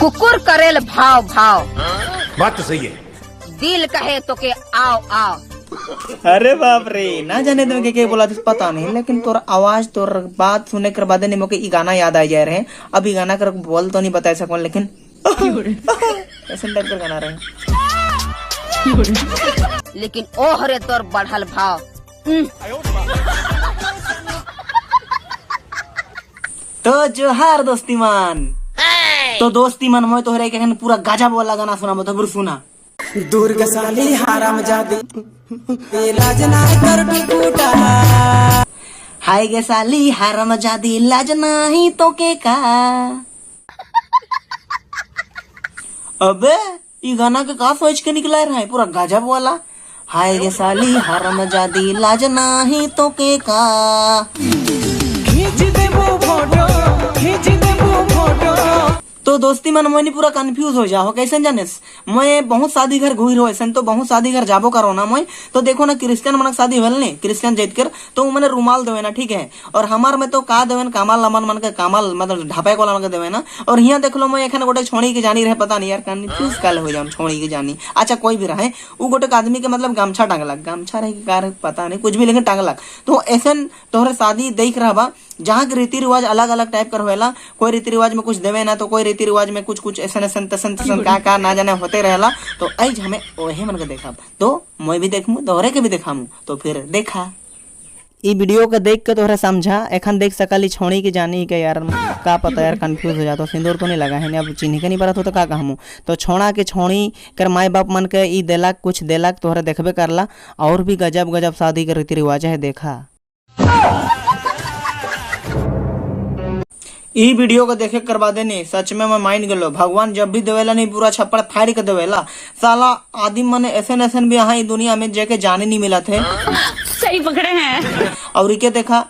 कुकुर करेल भाव भाव। बात तो सही है। दिल कहे तो के आओ आओ। अरे बाप रे, ना जाने तुम के बोला था पता नहीं, लेकिन तोर आवाज तोर बात सुने के बाद नहीं मोके ई गाना याद आ जाए रहे। अब ई गाना कर बोल तो नहीं बता सको, लेकिन ऐसे टाइप का गाना रहे। लेकिन ओहरे तोर बढ़ल भाव। तो जोहार दोस्ती मान, तो दोस्ती मन मोय तोहरे के पूरा गजब वाला गाना सुना, तो सुना। दुर्ग साली हाराम जादी लाज ना कर टूटा। हाय गे साली हाराम जादी लाज नाही तो के का। अबे ई गाना के का सोच के निकला रहा है पूरा गजब वाला। हाय गे साली हाराम जादी लाज नाही तो के का। खींच देबो फोटो, खींच देबो फोटो। तो दोस्ती मन मोनी पूरा कंफ्यूज हो जाओ कैसे जानेस। मैं बहुत शादी घर घुई रहो ऐसे, तो बहुत शादी घर जाबो करो ना मैं। तो देखो ना क्रिश्चियन मन शादी होल नहीं क्रिश्चियन जाइत कर तो मैंने रुमाल देवे ना, ठीक है। और हमार में तो का देवे कामाल लमन मन के कामाल मतलब ढापे वाला मन के देवे ना। और यहाँ देख लो मैं एखन गोटे छोड़ी के जानी रहे, पता नहीं यार कंफ्यूज काल हो जाऊं छोड़ी के जानी। अच्छा कोई भी रहे उ गोटे आदमी के मतलब गमछा टांगलक, गमछा रहे का रहे पता नहीं कुछ भी, लेकिन टांगलक। तो ऐसे तोहरे शादी देख रहा बा जहाँ के रीति रिवाज अलग अलग टाइप कर होएला। कोई रीति रिवाज में कुछ देवे ना तो कोई रीति रिवाज में कुछ कुछ ऐसा ऐसा तसन तसन का का ना जाने होते रहेला। तो ऐज हमें ओहे मन के देखा, तो मैं भी देखमु तोहरे के भी देखामु। तो फिर देखा ई वीडियो के देख के तोहरे समझा। एखन देख सकली छोड़ी के जानी के यार का पता यार कंफ्यूज हो जाता, सिंदूर तो नहीं लगा है अब चिन्ह के नहीं पड़त हो तो का कहमु। तो छोड़ा के छोड़ी कर माई बाप मन के ई देलक कुछ देलक तोहरे देखबे करला। और भी गजब गजब शादी के रीति रिवाज है देखा। ई वीडियो को देखे करवा देनी सच में मैं माइन गलो। भगवान जब भी देवेला नहीं पूरा छप्पड़ फाड़ के देवेला। साला आदमी मने ऐसे ऐसे भी यहाँ दुनिया में जेके जाने नहीं मिला थे। सही पकड़े हैं। और इके देखा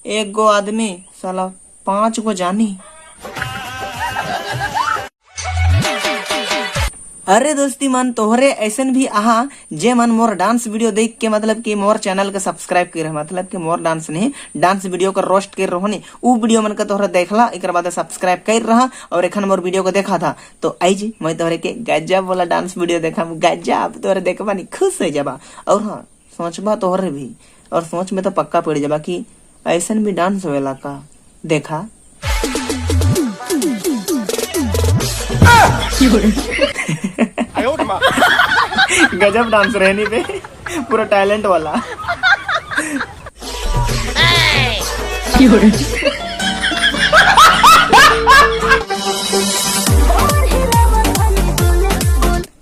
एक गो आदमी साला 5 गो जानी। अरे दोस्ती मन तोहरे ऐसन भी आहा जे मन मोर डांस वीडियो देख के मतलब कि मोर चैनल के सब्सक्राइब कर रहे, मतलब कि मोर डांस नहीं डांस वीडियो का रोस्ट कर रहो नहीं उ वीडियो मन के तोहरे देखला एक बाद सब्सक्राइब कर रहा और एखन मोर वीडियो को देखा था। तो आई जी मैं तोहरे के गजब वाला डांस वीडियो देखा, गजब तोहरे देखबा नहीं खुश हो जाबा। और हाँ सोचबा तोहरे भी और सोच में तो पक्का पड़ जाबा कि ऐसन भी डांस होएला का। देखा गजब डांस रहनी पे पूरा टैलेंट वाला।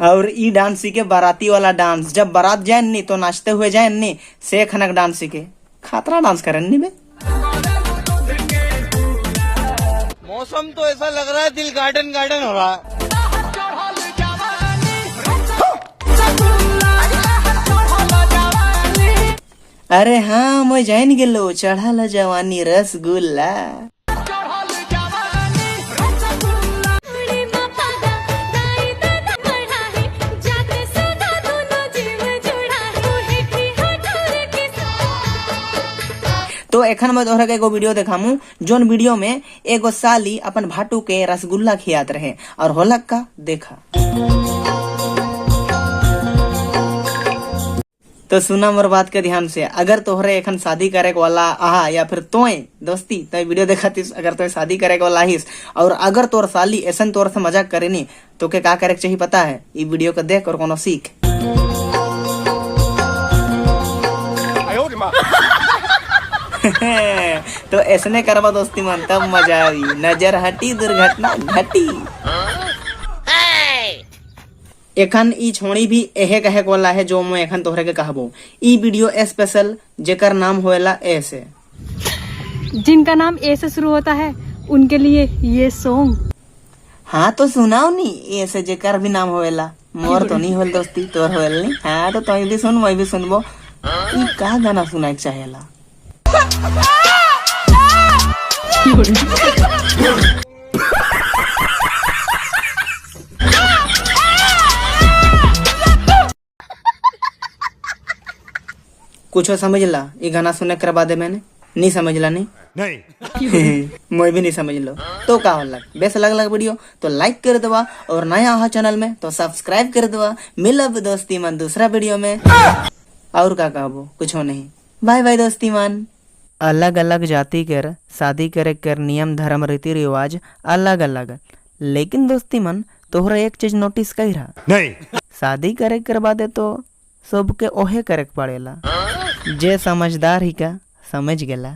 और ई डांस सीखे बाराती वाला डांस, जब बारात जाए नी तो नाचते हुए जाए नी से खनक डांस सीखे खतरा डांस करें नी बे। मौसम तो ऐसा लग रहा है दिल गार्डन गार्डन हो रहा है। अरे हाँ मैं जान गेलो चढ़ल जवानी रसगुल्ला। तो एखन मैं तोहरा के एगो वीडियो देखामू जोन वीडियो में एगो साली अपन भाटू के रसगुल्ला खियात रहे और होलक का देखा। तो सुना मोर बात के ध्यान से, अगर तोहरे एखन शादी करे वाला आहा या फिर तोय दोस्ती तो वीडियो देखातीस, अगर तोय शादी करे वाला हिस और अगर तोर साली ऐसन तोर से मजाक करेनी तो के का करे के चाहिए पता है? ई वीडियो के देख और कोनो सीख। तो ऐसने करबा दोस्ती मन तब मजा आई, नजर हटी दुर्घटना घटी। एखन ई छोड़ी भी एहे कहे वाला है जो मैं एखन तोहरे के कहबो। ई वीडियो स्पेशल जेकर नाम होएला ए से, जिनका नाम ए से शुरू होता है उनके लिए ये सॉन्ग। हाँ तो सुनाओ नी ए से जेकर भी नाम होएला। मोर तो नहीं होल दोस्ती, तोर होएल नी। हाँ तो तोय भी सुन मैं भी सुनबो। ई का गाना सुनाए चाहेला? कुछो समझ ला ये गाना सुने कर बाद मैंने नहीं समझ ला नहीं। नहीं। मैं भी नहीं समझ लो तो का होला। बेस अलग अलग वीडियो तो लाइक कर दवा और नया हो चैनल में तो सब्सक्राइब कर दवा। मिलब दोस्ती मन दूसरा वीडियो में। और का कहबो, कुछ हो नहीं। बाय बाय दोस्ती मन। अलग अलग जाति कर शादी करे कर नियम, धर्म, रीति रिवाज अलग अलग, लेकिन दोस्ती मन तोहरा एक चीज नोटिस कर रहा? नहीं। शादी करे कर बादे तो सबके ओहे करे के पड़ेला। जे समझदार ही का समझ गेला।